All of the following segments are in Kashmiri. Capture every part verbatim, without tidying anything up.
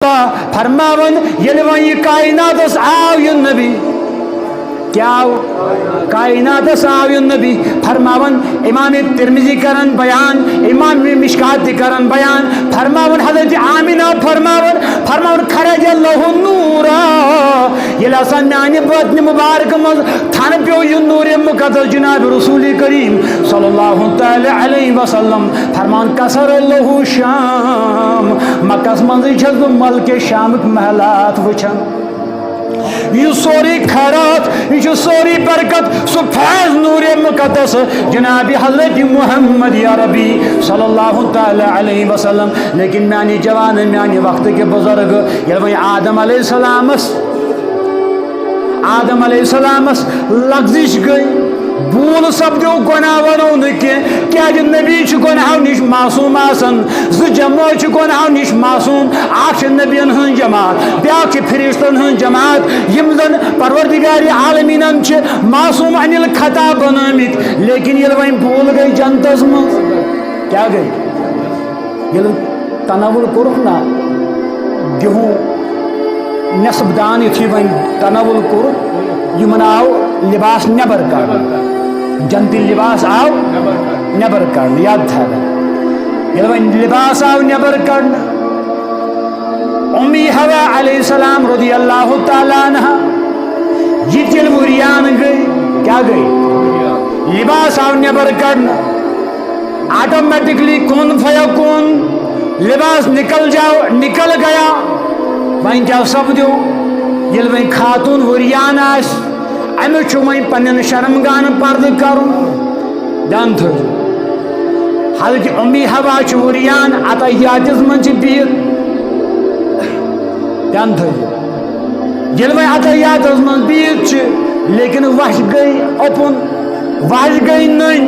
فرماوان، ییٚلہِ وۄنۍ یہِ کائناتس آو یہِ نبی، کیٛاہ آو؟ کائناتس آو یہِ نبی۔ فرماوان، امام ترمذی کران بیان، امام مشکات تہِ کران بیان، فرماوان، حضرت آمینہ فرماوان، فرماوان، خرج اللہ نورا، ییٚلہِ ہسا میانہِ بدنہِ مبارکہٕ منٛز تھن پیوٚو یہِ نورِ مقدس جناب رسول کریم صلی اللہ تعالی علیہ وسلم، فرمان، کسر اللہ شام، مکس منٛزٕے چھَس بہٕ ملکِ شامٕکۍ محلات وٕچھان۔ یہِ سورُے خیرات، یہِ چھُ سورُے برکت، سُہ فیض نورِ مقدس جناب حضرت محمد عربی صلی اللہ تعالی علیہ وسلم۔ لیکن میانہِ جوان، میانہِ وقتٕکۍ بزرگ، ییٚلہِ وۄنۍ آدم علیہ السلامس آدم علیہ السلامس لغزش گٔے، بھول سپدیو، گۄناہ ونو نہٕ کینٛہہ، کیازِ نبی چھُ گۄناہو نِش معصوم آسان، زٕ جمٲژ چھِ گۄناہو نِش معصوم، اکھ چھِ نبین ہٕنٛز جماعت، بیاکھ چھِ فرشتن ہٕنٛز جماعت، یِم زن پروردگار عالمینن چھِ معصوم عن الخطا بنٲومٕتۍ، لیکن ییٚلہِ وۄنۍ بھول گٔے جنتس منٛز، کیٛاہ گٔے؟ ییٚلہِ تناول کوٚرُکھ نا، گیہوٗں نٮ۪صٕب دان یُتھُے وۄنۍ تناول کوٚرُکھ، یِمن آو لباس نٮ۪بر کڑنہٕ، جنتی لباس آو نٮ۪بر کڑنہٕ، یاد تھاو۔ ییٚلہِ وۄنۍ لباس آو نٮ۪بر کڑنہٕ، امی حوا علیہ السلام رضی اللہ تعالیٰ عنہا، یہِ تہِ ییٚلہِ وُریان گٔے، کیٛاہ گٔے؟ لباس آو نٮ۪بر کڑنہٕ۔ آٹومیٹکلی کن فیکون، لباس نکل جاؤ، نکل گیا۔ وۄنۍ کیٛاہ سپدیو؟ ییٚلہِ وۄنۍ خاتون وُریان آسہِ، أمِس چھُ وۄنۍ پننٮ۪ن شرمگاہن پردٕ کرُن۔ دھیان تھٲوِو، حضرت امی حوا چھِ وُریان، اتحیاتس منٛز چھِ بِہِتھ۔ دھیان تھٲوِو، ییٚلہِ وۄنۍ اتحیاتس منٛز بِہِتھ چھِ، لیکن وَچھ گٔے اوٚپُن، وَچھ گٔے نٔنۍ۔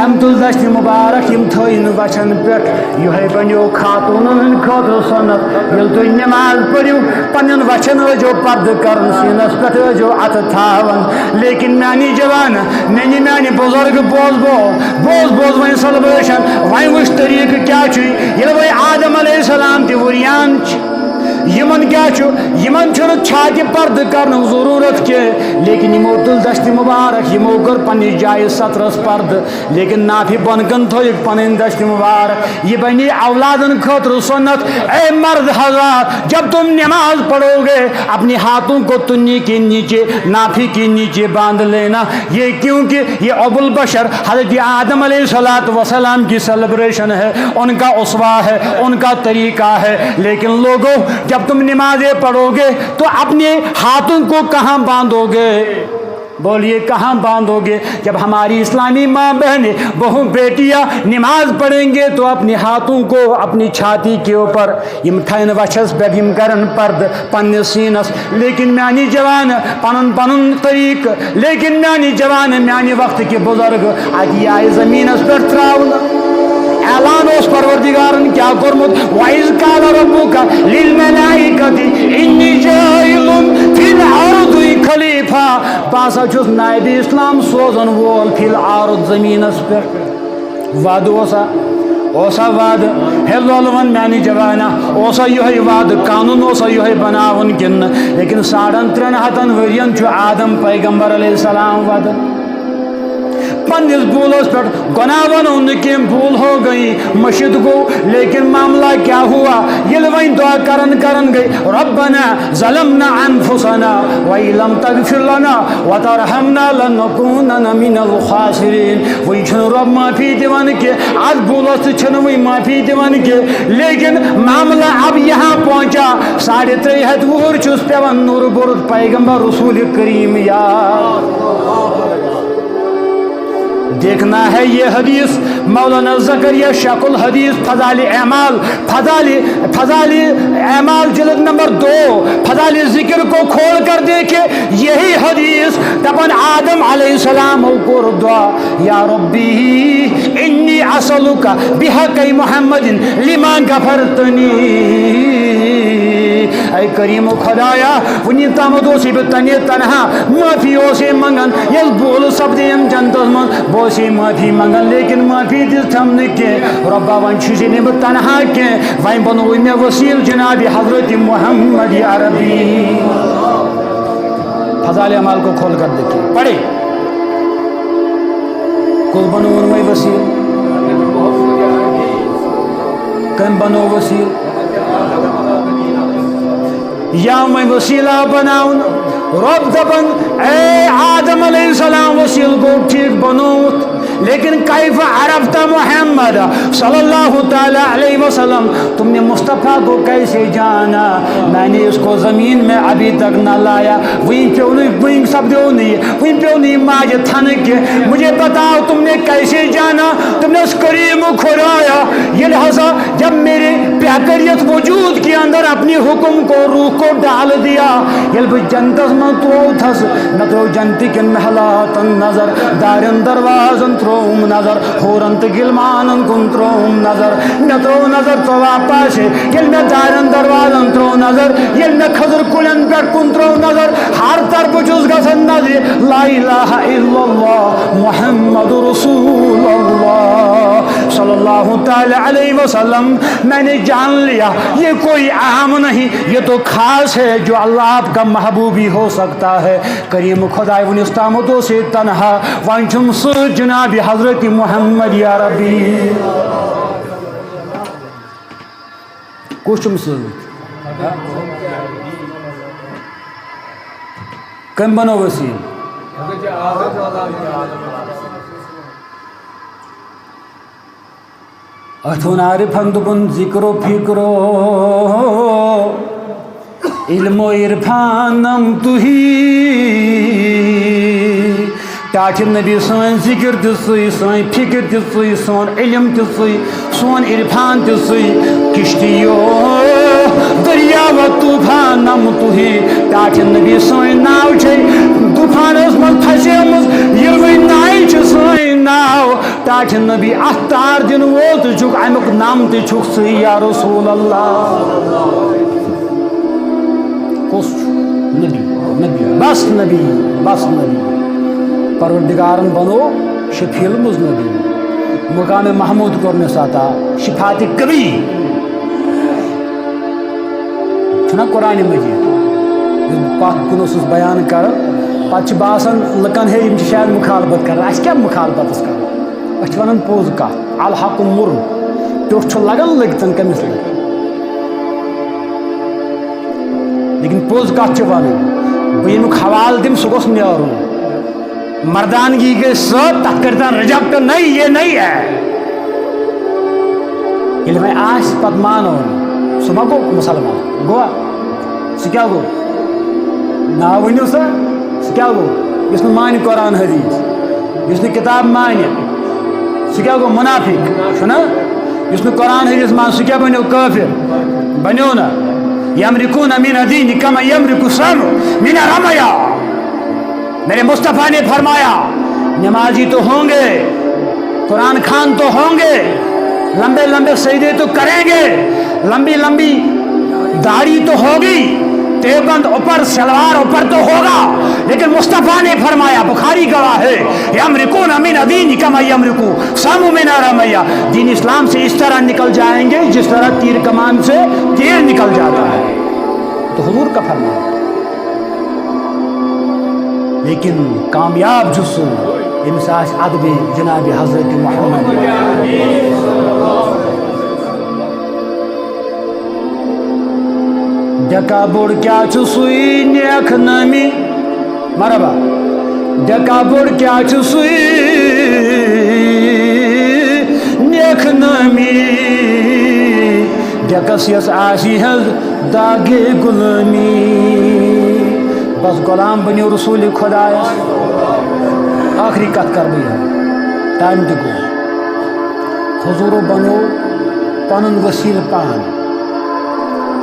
أمۍ تُل دَستہِ مُبارک، یِم تھٲیِن وَچھَن پٮ۪ٹھ۔ یِہوٚے بَنیو خاتوٗنَن ہٕنٛدِ خٲطرٕ سُنت۔ ییٚلہِ تُہۍ نٮ۪ماز پٔرِو، پنٛنٮ۪ن وَچھَن ٲسۍزیو پردٕ کران، سیٖنَس پٮ۪ٹھ ٲسۍزیو اَتھٕ تھاوان۔ لیکن میٛانہِ جوان، میٛانہِ، میٛانہِ بُزرگ، بوز، بوز، بوز، بوز وۄنۍ سیلبریشن، وۄنۍ وٕچھ طریٖقہٕ کیٛاہ چھُے۔ ییٚلہِ وۄنۍ آدم علیہ السلام تہِ وُریان چھِ، یِمن کیٛاہ چھُ؟ یِمن چھُنہٕ چھاتہِ پردٕ کرنُک ضروٗرت کینٛہہ، لیکن یِمو تُل دستِ مُبارک، یِمو کٔر پننِس جایہِ سترس پردٕ، لیکن نافہِ بۄن کن تھٲیِکھ پنٕنۍ دستِ مُبارک۔ یہ بنی اولادن خٲطرٕ سنت۔ اے مرد حضرات، جب تم نماز پڑھو گے، اپنے ہاتھوں کو تنی کے نیچے، نافی کے نیچے باندھ لینا۔ یہ کیونکہ یہ ابو البشر حضرت آدم علیہ الصلوۃ والسلام کی سیلیبریشن ہے، ان کا اسوہ ہے، ان کا طریقہ ہے۔ لیکن لوگوں، جب تم نمازیں پڑھو گے تو اپنے ہاتھوں کو کہاں باندھو گے؟ بولیے، کہاں باندھو گے؟ جب ہماری اسلامی ماں بہنیں، بہو بیٹیاں نماز پڑھیں گے تو اپنے ہاتھوں کو اپنی چھاتی کے اوپر، یِم تھاین وچھس پٮ۪ٹھ، یِم کرن پردٕ پننِس سیٖنس۔ لیکن میانی جوان، پنُن پنُن طریقہٕ، لیکن میانی جوان، میانہِ وقتہٕ کہِ بُزرگ اتہِ آیہِ زمینس پٮ۪ٹھ تراونہٕ۔ اعلان اوس پروردگارن کیٛاہ کوٚرمُت؟ وَإِذْ قَالَ رَبُّكَ لِلْمَلَائِكَةِ إِنِّي جَاعِلٌ فِي الْأَرْضِ خَلِيفَةً۔ بہٕ ہسا چھُس نائب اسلام سوزن وول فی الارض، زمینس پٮ۪ٹھ۔ وعدٕ اوسا؟ اوسا وعدٕ؟ ہے لولہٕ ون میانہِ جوانا، اوسا یِہوٚے وعدٕ؟ قانون اوسا یِہوٚے بناوُن کِنہٕ نہٕ؟ لیکن ساڑن ترٛٮ۪ن ہتن ؤرین چھُ آدم پیغمبر علیہ السلام ودان۔ پننِس بھولس پٮ۪ٹھ گۄناہ ونو نہٕ کینٛہہ، بھول ہو گئی، مٔشِتھ گوٚو، لیکن معاملہ کیٛاہ ہوا؟ ییٚلہِ وۄنۍ دعا کران کران گٔے، ربنا ظلمنا انفسنا وان لم تغفر لنا وترحمنا لنکونن من الخاسرین۔ وۄنۍ چھُنہٕ رۄب معٲفی دِوان کینٛہہ، اتھ بھولس تہِ چھنہٕ وۄنۍ معٲفی دِوان کینٛہہ، لیکن معاملہ اب یہاں پہنچا، ساڑھے ترٛےٚ ہتھ وُہُر چھُس پٮ۪وان نوٗرٕ بوٚرُت پیغمبر رسول کریم یاد۔ دیکھنا ہے یہ حدیث، مولانا زکریا شیخ الحدیث فضائل اعمال، فضائل، فضائل اعمال جلد نمبر دو، فضائل ذکر کو کھول کر دیکھے، یہی حدیث دپان آدم علیہ السلام کوٚر دعا، یا ربی انی اسألک بحق محمد لما غفرتنی۔ اے کریم خدایا، وُنی تامتھ اوسُے بہٕ تنے تنہا معافی اوسُے منگان۔ ییٚلہِ بولہٕ سپدیم جنتس منٛز، بہٕ اوسُے معافی منگان، لیکن معافی دِژ تھم نہٕ کینٛہہ۔ رۄبا، وۄنۍ چھُس نہٕ بہٕ تنہا کینٛہہ، وۄنۍ بنووُے مےٚ وسیٖل جناب حضرت محمد عربی۔ فضائل اعمال کو کھول کر دیکھیے، پڑھے۔ کُس بنووُن وۄنۍ وسیٖل؟ کٔمۍ بنوو وسیٖل؟ یا وۄنۍ وسیلہ بناوُن۔ رۄب دپان، اے آدم علیہ السلام، وسیلہٕ گوٚو ٹھیٖک بنووُتھ، لیکن کیف عرفت محمد صلی اللہ تعالی علیہ وسلم، تم نے مصطفیٰ کو کیسے جانا؟ میں نے اس کو زمین میں ابھی تک نہ لایا۔ وۄنۍ پیوٚو نہٕ، وۄنۍ سپدیو نہٕ یہِ، وۄنۍ پیوٚو نہٕ یہِ ماجہِ تھنہٕ کینٛہہ۔ مجھے بتاؤ، تم نے کیسے جانا؟ تم نے اس کریم خدایا، ییٚلہِ ہسا جب میرے پیاکریت وجود کے اندر اپنی حکم کو، روح کو ڈال دیا، ییٚلہِ بہٕ جنتس منٛز ترووتھس، مےٚ ترٲو جنتہٕ کٮ۪ن محلاتن نظر، دارٮ۪ن دروازن ترٲوٕم نظر، حورن تہٕ غلمانن کُن ترٲوٕم نظر، مےٚ ترٲو نظر ژۄوُہ پاسے، ییٚلہِ مےٚ دارٮ۪ن دروازن ترٲو نظر، ییٚلہِ مےٚ کھٔزٕر کُلٮ۪ن پٮ۪ٹھ کُن ترٲو نظر، ہر طرفہٕ چھُس گژھان نظرِ، لا الہ الا اللہ محمد رسول اللہ صلی اللہ تعالی علیہ وسلم۔ میں نے جان لیا، یہ کوئی عام نہیں، یہ تو خاص ہے، جو اللہ آپ کا محبوب ہی ہو سکتا ہے۔ کریم خدائے، وُنیُس تامتھ اوس یہِ تنہا، وۄنۍ چھُم سۭتۍ جناب حضرت محمد یا ربی۔ کُس چھُم سۭتۍ؟ کٔمۍ بنوو وسیٖل؟ اتھ ووٚن عارفن، دوٚپُن، ذکر و فکر و علم و عرفانم تُہی۔ ٹاٹھہِ نبی سٲنۍ ذکر تہِ ژٕے، سٲنۍ فکر تہِ ژٕے، سون علم تہِ ژٕے، سون عرفان تہِ ژٕے۔ کشتی و دریا و طوفانم تُہی۔ ٹاٹھہِ نبی سٲنۍ ناو چھے طوفانس منٛز پھسیمٕژ، یِروٕنۍ ناوِ چھِ سٲنۍ ناو۔ ٹاٹھہِ نبی اتھ تار دِنہٕ وول تہِ چھُکھ، امیُک نام تہِ چھُکھ ژٕے یا رسول اللہ۔ کُس چھُ؟ نبی، نبی، بس نبی، بس نبی۔ پروردگارن بنوو شفیع المذنبین۔ مقام محمود کوٚرنس عطا شفاعت کبھی۔ چھُنہ قرآن مجید، یُس بہٕ پتھ کُن اوسُس بیان کران، پتہٕ چھِ باسان لُکن، ہے، یِم چھِ شاید مخالفت کران۔ اسہِ کیٛاہ مخالفت ٲس کران؟ أسۍ چھِ ونان پوٚز کتھ، الحق مُر، پیوٚٹھ چھُ لگان، لٔگۍ تن کٔمِس لگہِ؟ لیکن پوٚز کتھ چھِ ونٕنۍ، بہٕ ییٚمیُک حوالہٕ دِمہٕ، سُہ گوٚژھ نیرُن۔ مردانگی کے ساتھ تتھ کٔرۍ تن reject، نہیں، یہ نہیں ہے۔ ییٚلہِ وۄنۍ آسہِ، پتہٕ مانو نہٕ، سُہ ما گوٚو مُسلمان؟ گوٚوا؟ سُہ کیٛاہ گوٚو؟ ناو ؤنِو سا، سُہ کیٛاہ گوٚو؟ یُس نہٕ مانہِ قرآن حدیث، یُس نہٕ کتاب مانہِ، سُہ کیٛاہ گوٚو؟ منافق، چھُنہ؟ یُس نہٕ قرآن حدیث مان، سُہ کیٛاہ بنیو؟ کٲفر بنیو نہ؟ یمرقون من الدین کما یمرق السہم من الرمیہ۔ میرے مصطفیٰ نے فرمایا، نمازی تو ہوں گے، قرآن خوان تو ہوں گے، لمبے لمبے سجدے تو کریں گے، لمبی لمبی داڑھی تو ہوگی، تہبند اوپر، سلوار اوپر تو ہوگا، لیکن مصطفیٰ نے فرمایا، بخاری گواہ ہے، یمرقون من الدین کما یمرق السہم من الرمیہ، دین اسلام سے اس طرح نکل جائیں گے جس طرح تیر کمان سے تیر نکل جاتا ہے۔ تو حضور کا فرمان۔ لیکن کامیاب چھُ سُہ، ییٚمِس آسہِ ادبِ جناب حضرت محمد۔ ڈیکا بوٚڑ کیٛاہ چھُ سُے نیک نٲمی؟ مرحبا۔ ڈیکا بوٚڑ کیٛاہ چھُ سُے نیک نٲمی؟ ڈیکس یس آسی ہز داغے غلٲمی۔ بس غلام بنیو رسول خدایس۔ آخری کتھ کر بہٕ یہِ، ٹائم تہِ گوٚو۔ حضورو بنوو پنُن وسیلہٕ پان۔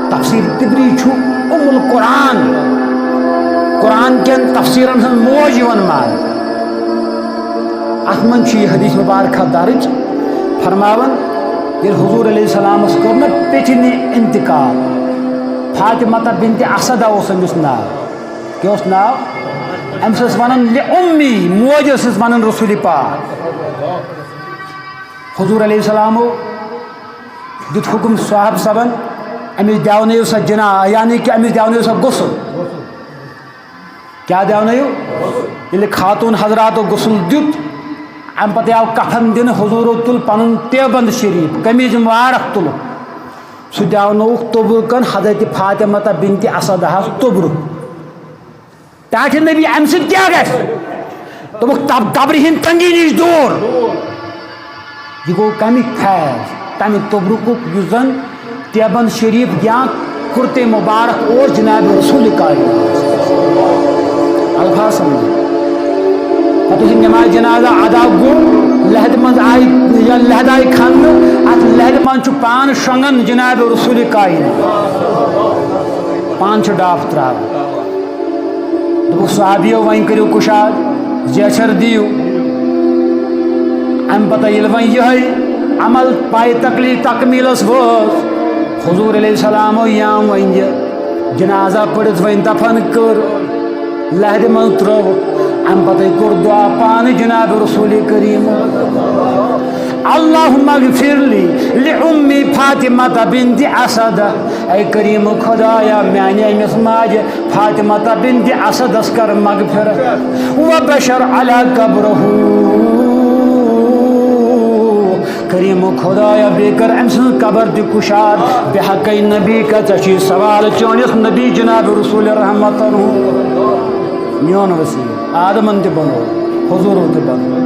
تفسیر طبری چھُ ام القرآن، قرآن کٮ۪ن تفسیرن ہٕنٛز موج یِوان ماننہٕ۔ اتھ منٛز چھُ یہِ حدیث مبارکہ درج فرماوان، ییٚلہِ حضور علیہ السلامس کوٚر نہ پیٚٹھِ نہِ انتقال، فاطمہ بنت اسد اوس أمِس ناو۔ کیٛاہ اوس ناو؟ أمِس ٲسۍ وَنان لِأُمِّی، موج ٲسٕس وَنان رسول پاک۔ حضور علیہ السلامو دیُت حُکُم صحابہ صٲبن، أمِس دیاونٲیِو سا جنا، یعنی کہِ أمِس دیاونٲیِو سا غسل۔ کیٛاہ دیاونٲیِو؟ ییٚلہِ خاتوٗن حضراتو غسل دیُت، اَمہِ پتہٕ آو کفن دِنہٕ، حضوٗرو تُل پنُن تیبند شریف، قمیٖض مبارک تُلُکھ۔ سُہ دیاونووُکھ توٚبرُکن حضرت فاطمہ بنت اسدہس توٚبرُک۔ ٹاٹھہِ نبی، اَمہِ سۭتۍ کیٛاہ گژھِ؟ دوٚپُکھ، تب-، قبرِ ہِنٛدِ تنگی نِش دوٗر۔ یہِ گوٚو کَمہِ فیض؟ تَمہِ توٚبرُکُک یُس زَن تیبند شریف یا کرتے مبارک اوس جناب رسول کائنات۔ الفاظ سمجھو۔ پتہٕ یُتھُے نماز جنازہ ادا گوٚو، لحدِ منٛز آیہِ یا لحد آیہِ کھننہٕ، اَتھ لحدِ منٛز چھُ پانہٕ شۄنٛگان جناب رسول کائنات۔ پانہٕ چھُ ڈاپھ ترٛاوان۔ دوٚپُکھ، صحابیو، وۄنۍ کٔرِو کُشاد، زیچھر دِیِو۔ اَمہِ پتہٕ ییٚلہِ وۄنۍ یِہوٚے عمل پایہِ تکلی-، تکمیٖلس وٲژ، حضور علیہ السلامو یام وۄنۍ یہِ جنازہ پٔرِتھ وۄنۍ دفن کٔر، لحدِ منٛز ترٛٲوٕکھ۔ اَمہِ پتَے کوٚر دعا پانہٕ جناب رسول کریم، اللہم اغفر لی لأمی فاطمہ بنت اسد۔ اے کریم خدایا، میانہِ أمِس ماجہِ فاطمہ بنت اسدس کر مغفرت۔ وبشر علی قبرہ۔ کریم خدایا، بیٚیہِ کر أمۍ سٕنٛز قبر تہِ کُشاد۔ بحقے نبی کا، ژےٚ چھُے سوال چٲنِس نبی جناب رسول رحمتن ہُنٛد۔ میون وسیٖلہٕ آدمن تہِ بنوو، حضوٗرو تہِ بنوو۔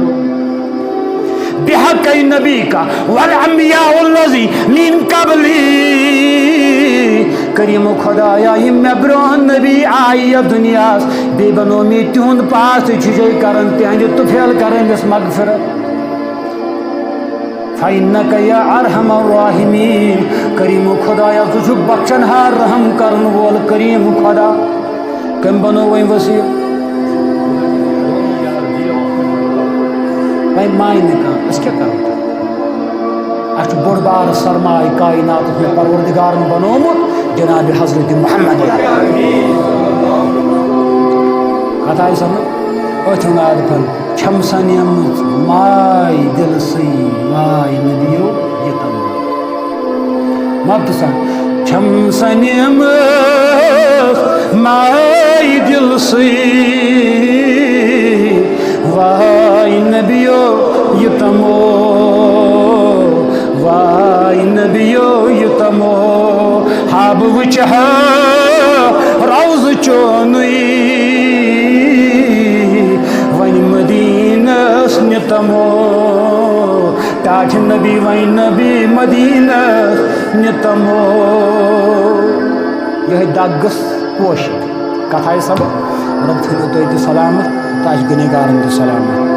بحقے نبی کا والانبیاء الذی من قبلی۔ کریم خدایا، یِم مےٚ برونٛہہ نبی آیہِ یتھ دُنیاہس، بیٚیہِ بنوو مےٚ تِہُنٛد پاس تہٕ چھُسے کران تِہنٛدِ طفیل کرن أمِس مغفرت۔ فإنک یا ارحم الراحمین، کریم خدایا، ژٕ چھُکھ بخشن ہار، رحم کرن وول کریم خدا۔ کٔمۍ بنوو وۄنۍ وسیٖلہٕ؟ وۄنۍ مانہِ نہٕ کانٛہہ، أسۍ کیٛاہ کرو؟ اَسہِ چھُ بوٚڑ بارٕ سرمایہِ کائناتس منٛز پروردگارن بنوومُت جناب حضرت محمد۔ کتھ آیہِ سمجھ؟ أتھۍ ہُنٛد عادتن چھم سنیمٕژ ماے دِلسٕے، واے نبیو یہِ تمو۔ مۄبتہٕ سان۔ چھم سنیمٕژ ماے دِلسٕے، واے نبیو یہِ تمو، واے نبیو یہِ تمو۔ ہا بہٕ وٕچھِ ہا روضہٕ چونُے، وۄنۍ مدیٖنس نِتمو۔ ٹاٹھہِ نبی وۄنۍ نبی مدیٖنس نِتمو۔ یِہوٚے دگ گٔژھ پوشِنۍ۔ کتھ آیہِ سبق؟ رۄب تھٲیِو تُہۍ تہِ سلامت تہٕ اَسہِ گُنہگارن تہِ سلامت۔